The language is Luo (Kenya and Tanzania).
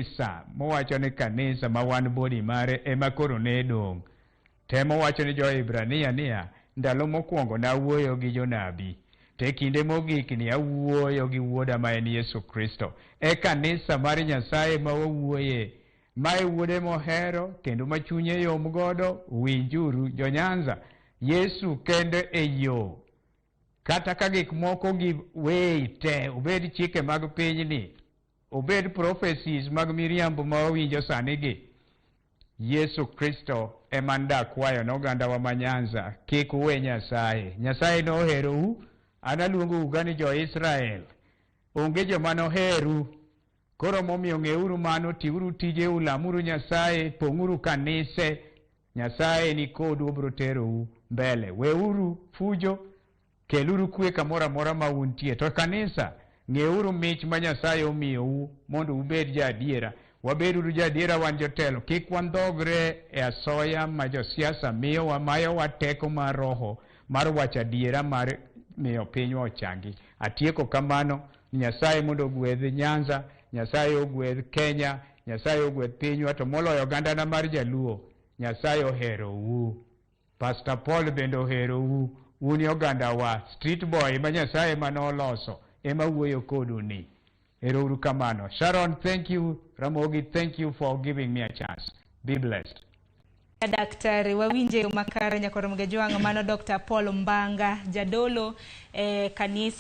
kanisa mowacho ni kanisa ma wan body mare ema koro ne dong'. Temo wacho ni jo-Hibrania niya, ndalo mokwongo nawuoyo gi jonabi, to e kinde mogik ni awuoyo gi wuoda ma en Yesu Kristo. E kanisa mar Nyasaye ma wawuoye, ma e wuode mohero kendo ma chunye yom godo, winjuru jo-Nyanza, Yesu kende e yo. Kata ka gik moko gi wei te, obed chike mag pinyni, obed prophecies mag miriambo ma wawinjo sani gi, Yesu Kristo ema ndakwayo ne ogandawa ma Nyanza, kik uwe Nyasaye. Nyasaye noherou, an aluongou ga ni jo-Israel. Onge joma noheru. Koro momiyo ng'euru mano, tiuru tijeu, lamuru Nyasaye, pong'uru kanise. Nyasaye ni kodu, obiro terou mbele. Weuru fujo, keluru kwe kamoro amora ma untie. To kanisa, ng'euru mich ma Nyasaye omiyou mondo ubed jaadiera. Wabeduru jaadiera wan jotelo, kik wandhogre e asoya ma josiasa miyowa, mayowa teko mar roho mar wacho adiera mar miyo pinywa ochangi. Atieko kamano, Nyasaye mondo ogwedh Nyanza, Nyasaye ogwedh Kenya, Nyasaye ogwedh pinywa, to moloyo ogandana mar Jaluo, Nyasaye oherou. Pastor Paul bende oherou, un e ogandawa, street boy ma Nyasaye ema noloso ema wuoyo kodu ni. Ero uru kamano. Sharon, thank you. Ramogi, thank you for giving me a chance. Be blessed. Daktari wawinje yo makare nyakwar Mgejwang' mano Dr. Paul Mbanga jadolo e kanisa.